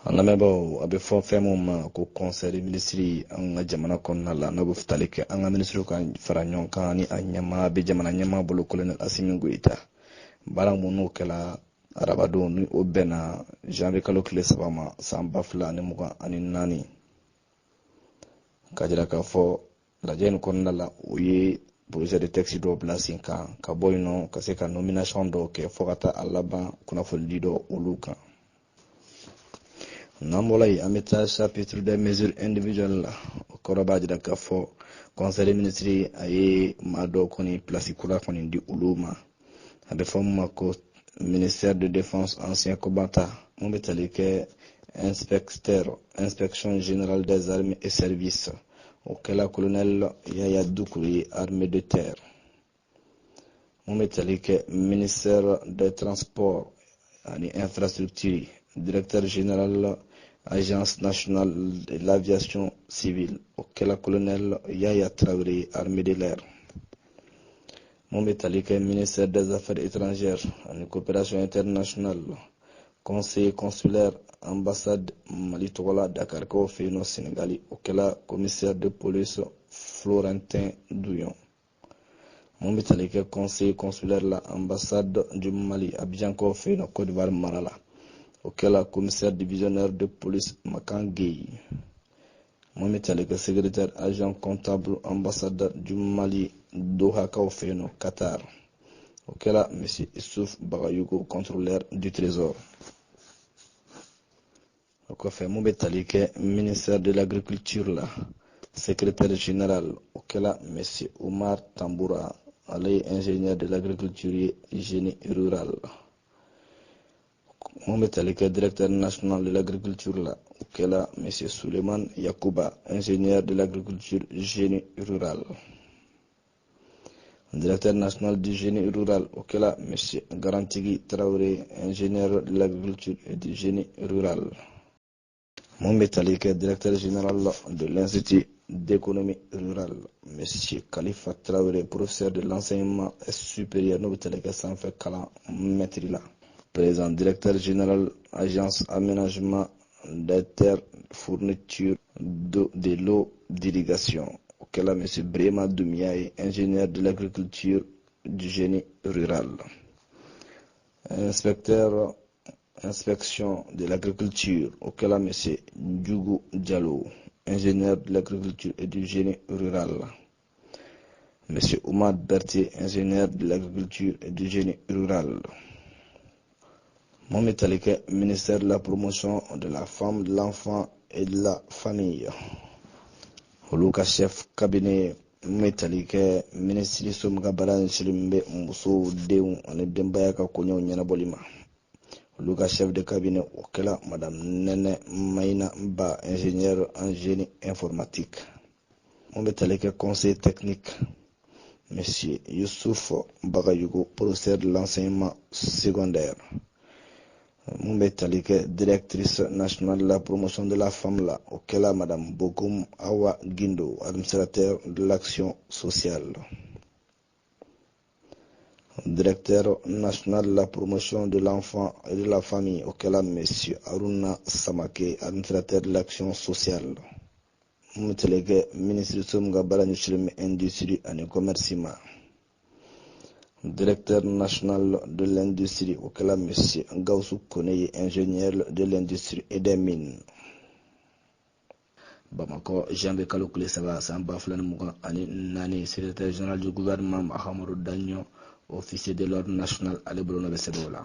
An lamɛnbaaw, a bɛ fɔ fɛn min ma ko conseil des ministres an ka jamana kɔnɔna la, n'o bɛ tali kɛ an ka minisiriw ka fara ɲɔgɔn kan, ni a ɲɛmaa bɛ jamana ɲɛmaa bolo, colonel Asimi Goyita. Baara minnu kɛla arabadon, ni o bɛnna janvier kalo tile 3 ma, san 2024, ka jira k'a fɔ lajɛ in kɔnɔna la, u ye projet de texte dɔw bila sen kan, ka bɔ yen nɔ ka se ka nomination dɔw kɛ, fo ka taa a laban kunnafonidi dɔ olu kan. N'an bɔra yen, an bɛ taa chapitre des mesures individuelles la. O kɔrɔ b'a jira k'a fɔ conseil des ministres a ye maa dɔw kɔni place kura kɔni di olu ma. A bɛ fɔ min ma ko ministère de Défense, ancien combattant, mun bɛ tali kɛ inspecteur, Inspection générale des armées et services, o kɛla colonel Yaya Dukure ye, armée de terre. Mun bɛ tali kɛ ministère des Transports ani Infrastructure, directeur général, Agence nationale de l'aviation civile, o kɛla colonel Yaya Traoré, armée de l'air. Mun bɛ tali kɛ ministère des Affaires étrangères ani Coopération internationale, conseiller consulaire, ambassade Mali tɔgɔ la Dakarikaw fɛ yen nɔ Sénégali, o kɛla commissaire de police Florentin Douyon. Mun bɛ tali kɛ conseiller consulaire la, ambassade du Mali Abidjankaw fɛ yen nɔ Côte d'Ivoire mara la, o kɛla commissaire divisionnaire de police Makan Gueye. Mun bɛ tali kɛ secrétaire agent comptable, ambassade du Mali Dohakaw fɛ yen nɔ Qatar, o kɛla monsieur Issouf Bagayoko, contrôleur du trésor. O kɔfɛ, mun bɛ tali kɛ ministère de l'Agriculture la, secrétaire général, o kɛla monsieur Omar Tamboura, ale ye ingénieur de l'agriculture ye, génie rural. Mun bɛ tali kɛ directeur national de l'agriculture la, o kɛla monsieur Suleiman Yakuba, ingénieur de l'agriculture, génie rural. Directeur national du génie rural, o kɛla monsieur Garantigi Traoré, ingénieur de l'agriculture et du génie rural. Mun bɛ tali kɛ directeur général de l'Institut d'économie rurale, monsieur Khalifa Traoré, professeur de l'enseignement supérieur, n'o bɛ tali kɛ sanfɛ kalan maître la. Président directeur général, Agence aménagement des terres, fourniture de l'eau d'irrigation, o kɛla monsieur Brema Doumia ye, ingénieur de l'agriculture, du génie rural. Inspecteur, inspection de l'agriculture, o kɛla monsieur Djougou Diallo, ingénieur de l'agriculture et du génie rural. Monsieur Oumar Berthier, ingénieur de l'agriculture et du génie rural. Mun bɛ tali kɛ ministère de la Promotion de la femme, de l'enfant et de la famille, olu ka chef cabinet, mun bɛ tali kɛ minisiri so min ka baara ɲɛsinnen bɛ musow, denw ani denbaya ka koɲɛw ɲɛnabɔli ma, olu ka chef de cabinet, o kɛla madame Nɛnɛ Mayina Ba, ingénieur en génie informatique. Mun bɛ tali kɛ conseil technique, monsieur Youssouf Bagayoko, professeur de l'enseignement secondaire. Mun bɛ tali kɛ directrice nationale de la promotion de la femme la, o kɛla madame Bokum Awa Guindo, administrateur de l'action sociale. Directeur national de la promotion de l'enfant et de la famille, o kɛla monsieur Aruna Samake, administrateur de l'action sociale. Mun bɛ tali kɛ ministre so min ka baara ɲɛsinnen bɛ industrie ani commerce ma, directeur national de l'industrie, o kɛla monsieur Gawusu Kone ye, ingénieur de l'industrie et des mines. Bamakɔ, janvier kalo tile 3, san 2024, secrétaire général du gouvernement Mahamadou Dagnon, officier de l'ordre national, ale bolonɔ bɛ sɛbɛn o la.